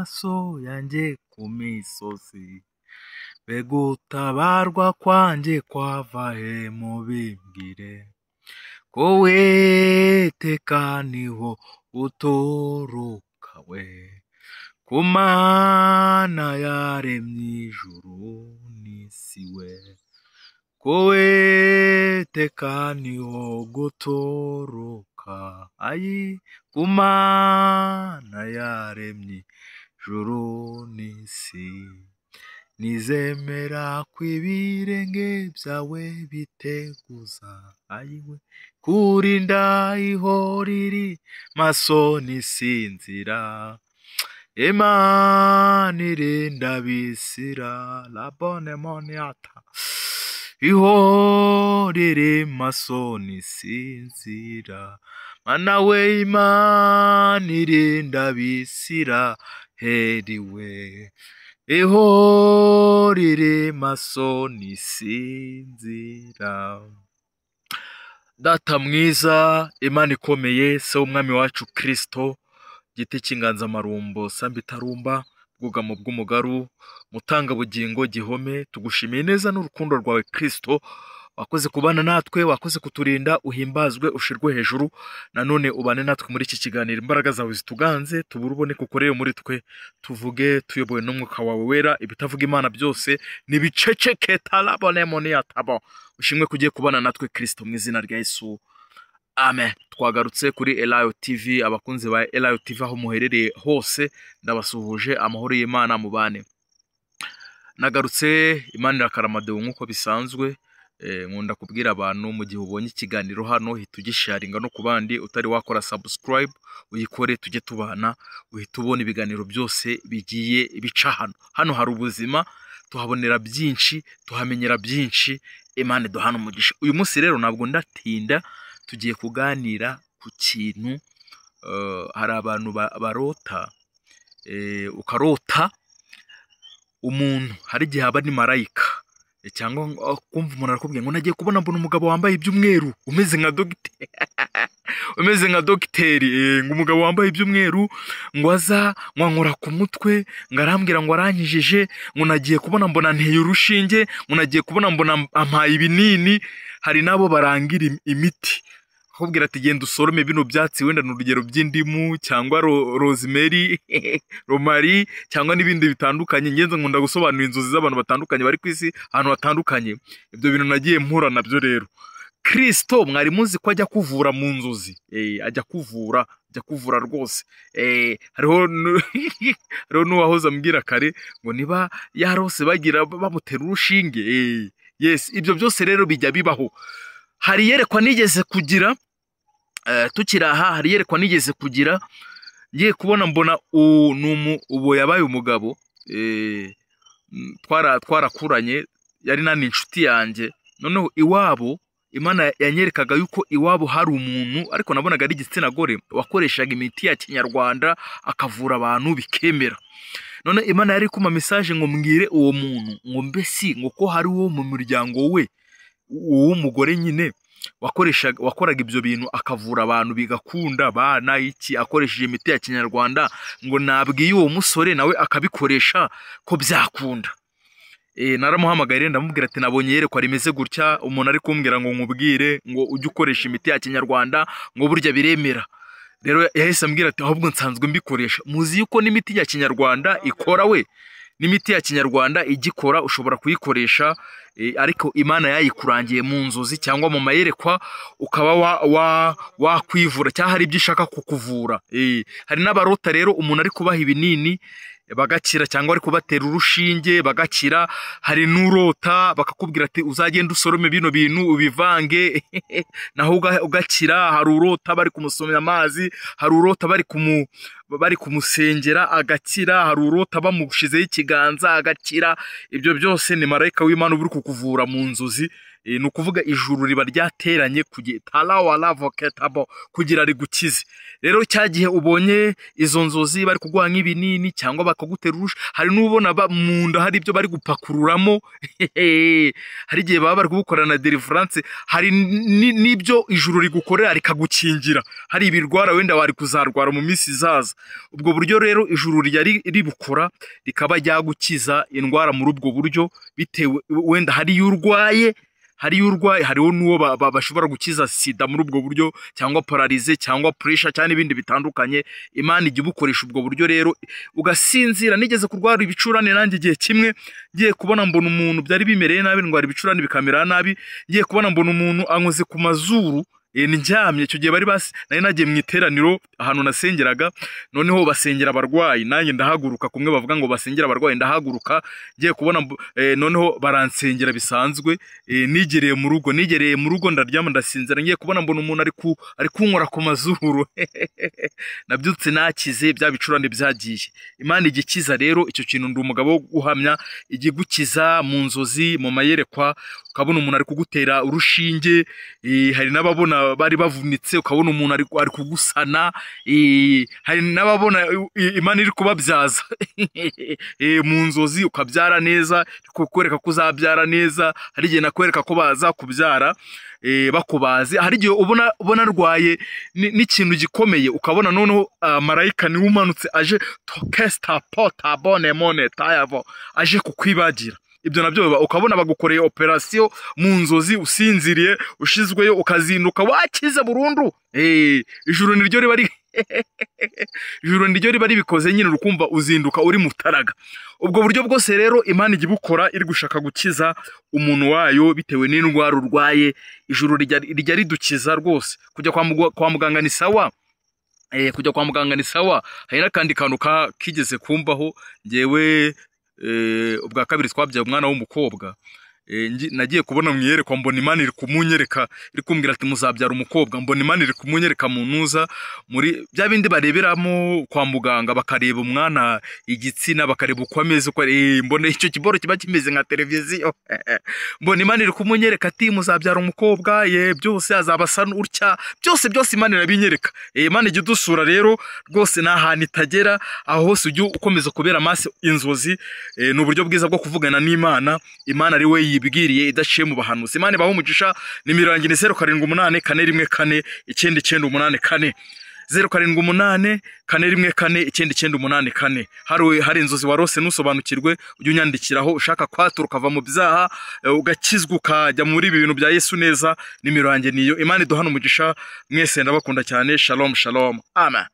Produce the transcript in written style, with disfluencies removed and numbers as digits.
Amaso yanjye ku misozi, mbega gutabarwa kwanjye kwava he? Mubimbwire. Ku Uwiteka niho guturuka we, ku Mana yaremye ijuru n'isi we. Ku Uwiteka niho guturuka, ayi, ku Mana yaremye ijuru n'isi. Nizemera ko ibirenge byawe biteguza, ayiwe, kurinda ihora iri maso ntisinzira. Imana irinda abisira labone moniata, ihora iri maso ntisinzira. Mana we, Imana irinda abisira heriwe, ihora iri maso ntisinzira. Data mwiza, Imana ikomeye, se w'umwami wacu Kristo, giti cy'inganzamarumbo, sambu itarumba, bwugamo bw'umugaru, mutangabugingo gihome, tugushimiye neza n'urukundo rwawe Kristo, wakoze kubana natwe, wakoze kuturinda, uhimbazwe, ushirwe hejuru. Nanone ubane natwe muri iki kiganiro, imbaraga zawe zituganze, tubure uboneke ukoreye muri twe, tuvuge tuyobowe n'umwuka wawe wera, ibitavuga Imana byose nibiceceke talabonemoniatabo. Ushimwe kugiye kubana natwe Kristo, mu izina rya Yesu, amen. Twagarutse kuri Elayo TV. Abakunzi ba Elayo TV aho muherereye hose ndabasuhuje, amahoro y'Imana mubane. Nagarutse, Imana irakaramadewe nk'uko bisanzwe. Nkunda kubwira abantu, mu gihe ubonye ikiganiro hano hita ugisharinga no ku bandi, utari wakora subscribe uyikore tujye tubana, uhita ubona ibiganiro byose bigiye bica hano. Hano hari ubuzima, tuhabonera byinshi, tuhamenyera byinshi. Imana iduhana umugisha. Uyu munsi rero ntabwo ndatinda, tugiye kuganira ku kintu. Hari abantu barota, ukarota umuntu, hari igihe aba ni marayika, cyangwa kumva umuntu arakubwiye ngo nagiye kubona mbona umugabo wambaye iby'umweru umeze nka dogiteri, umeze nka dogiteri, ngo umugabo wambaye iby'umweru ngo aza ngo ankora ku mutwe, ngo arambwira ngo arankijije, ngo nagiye kubona mbona nteye urushinge, ngo nagiye kubona mbona ampaye ibinini. Hari n'abo barangira imiti, akakubwira ati genda usorome bino byatsi, wenda ni urugero by'indimu cyangwa rosemary, romari cyangwa n'ibindi bitandukanye. Ngenze nkunda gusobanura inzozi z'abantu batandukanye bari ku isi ahantu hatandukanye. Ibyo bintu nagiye mpura nabyo rero. Kristo mwari muzi ko ajya kuvura mu nzozi? Ajya kuvura, ajya kuvura rwose. Hariho n'uwahoze ambwira kare ngo niba yarose bagira bamutera urushinge. Yes, ibyo byose rero bijya bibaho. Hari iyerekwa nigeze kugira, tukiri aha, hari iyerekwa nigeze kugira, ngiye kubona mbona ubu yabaye umugabo, twarakuranye, yari nani inshuti yanjye. Noneho iwabo Imana yanyerekaga yuko iwabo hari umuntu, ariko nabonaga ari igitsina gore, wakoreshaga imiti ya kinyarwanda akavura abantu bikemera. None Imana yari kuma message ngo mbwire uwo muntu ngo mbese ngo ko hari uwo mu muryango we uw'umugore nyine wakoraga ibyo bintu akavura abantu bigakunda bana iki akoresheje imiti ya kinyarwanda, ngo nabwiye uwo musore nawe akabikoresha ko byakunda. Naramuhamagaye ndamubwira ati nabonye yerekwa rimeze gutya, umuntu ari kumbwira ngo nkubwire ngo ujye ukoresha imiti ya kinyarwanda ngo burya biremera. Rero yahise ambwira ati ahubwo nsanzwe mbikoresha. Muzi yuko n'imiti ya kinyarwanda ikora we, n'imiti ya kinyarwanda igikora, ushobora kuyikoresha, ariko Imana yayikurangiye mu nzozi cyangwa mu mayerekwa ukaba wakwivura cyangwa hari ibyo ishaka kukuvura. Hari n'abarota rero umuntu ari kubaha ibinini bagakira, cyangwa ari kubatera urushinge bagakira. Hari n'urota bakakubwira ati uzagenda usorome bino bintu ubivange naho ugakira. Hari urota bari kumusomya amazi, hari urota bari kumusengera agakira, hari urota bamushizeho ikiganza agakira. Ibyo byose ni marayika w'Imana uri kukuvura mu nzozi. Ni ukuvuga ijuru riba ryateranye kugira rigukize. Rero cya gihe ubonye izo nzozi bari kuguha nk'ibinini cyangwa bakagutera urusha, hari n'ubona mu nda hari ibyo bari gupakururamo, hari igihe baba bari kugukorera na deliverance, hari n'ibyo ijuru rigukorera rikagukingira, hari ibirwara wenda wari kuzarwara mu minsi izaza. Ubwo buryo rero ijuru ribukora rikaba ryagukiza indwara muri ubwo buryo, bitewe wenda hari iyo urwaye, hariho n'uwo bashobora gukiza sida muri ubwo buryo, cyangwa pararize, cyangwa pressure, cyangwa n'ibindi bitandukanye. Imana ijya ibukoresha ubwo buryo rero ugasinzira. Nigeze kurwara ibicurane nanjye igihe kimwe, ngiye kubona mbona umuntu byari bimereye nabi, ndwara ibicurane bikamera nabi, ngiye kubona mbona umuntu ankoze ku mazuru, ndyamye. Icyo gihe bari basi nari nagiye mu iteraniro ahantu nasengeraga, noneho basengera abarwayi, nanjye ndahaguruka, kumwe bavuga ngo basengera abarwayi, ndahaguruka, ngiye kubona noneho baransengera bisanzwe. Nigereye mu rugo ndaryama ndasinzira, ngiye kubona mbona umuntu ari kunkora ku mazuru. Nabyutse nakize, bya bicurane byagiye. Imana igikiza rero icyo kintu, ndi umugabo wo guhamya, igigukiza mu nzozi, mu mayerekwa, ukabona umuntu ari kugutera urushinge, hari n'ababona bari bavunitse, ukabona umuntu ari kugusana, hari n'ababona Imana iri kubabyaza mu nzozi, ukabyara neza, kukwereka ko uzabyara neza. Hari igihe nakwereka ko baza kubyara bakubaze, hari igihe ubona arwaye n'ikintu gikomeye, ukabona noneho marayika niwe umanutse aje tokesta pota bone mone tayavo, aje kukwibagira. Ibyo nabyo ukabona bagukoreye operation mu nzozi, usinziriye, ushizweyo, ukazinduka wakize burundu. Ijuru niryo riba ari ijuru niryo riba ribikoze nyine, urukumva uzinduka uri mutaraga. Ubwo buryo bwose rero Imana ijya ibukora iri gushaka gukiza umuntu wayo bitewe n'indwara urwaye. Ijuru rijya ridukiza rwose. Kujya kwa muganga ni sawa. Kujya kwa muganga ni sawa. Hari n'akandi kantu kigeze kumbaho ngewe, ubwa kabiri twabyaye umwana w'umukobwa. Nagiye kubona mu iyerekwa mbona Imana iri kumunyereka, iri kumbwira ati muzabyara umukobwa. Mbona Imana iri kumunyereka mu ntuza muri bya bindi bareberamo kwa muganga, bakareba umwana igitsina, bakareba uko ameze, uko mbona icyo kiboro kiba kimeze nka televiziyo. Mbona Imana iri kumunyereka ati muzabyara umukobwa, ye byose azaba asa utya, byose byose Imana irabinyereka. Imana ijya idusura rero rwose, nta hantu itagera, aho hose ujye ukomeza kubera amaso inzozi. Ni uburyo bwiza bwo kuvugana n'Imana. Imana ari we yibwiriye idaciye mu bahanuzi. Imana ibahe umugisha. Nimero yanjye ni 078 414 9984, 078 414 9984. Hari inzozi warose ntusobanukirwe, ujye unyandikiraho. Ushaka kwatura ukava mu byaha, ugakizwa ukajya muri ibi bintu bya Yesu neza, nimero yanjye niyo. Imana iduhane umugisha mwese, ndabakunda cyane. Shalom shalom, amen.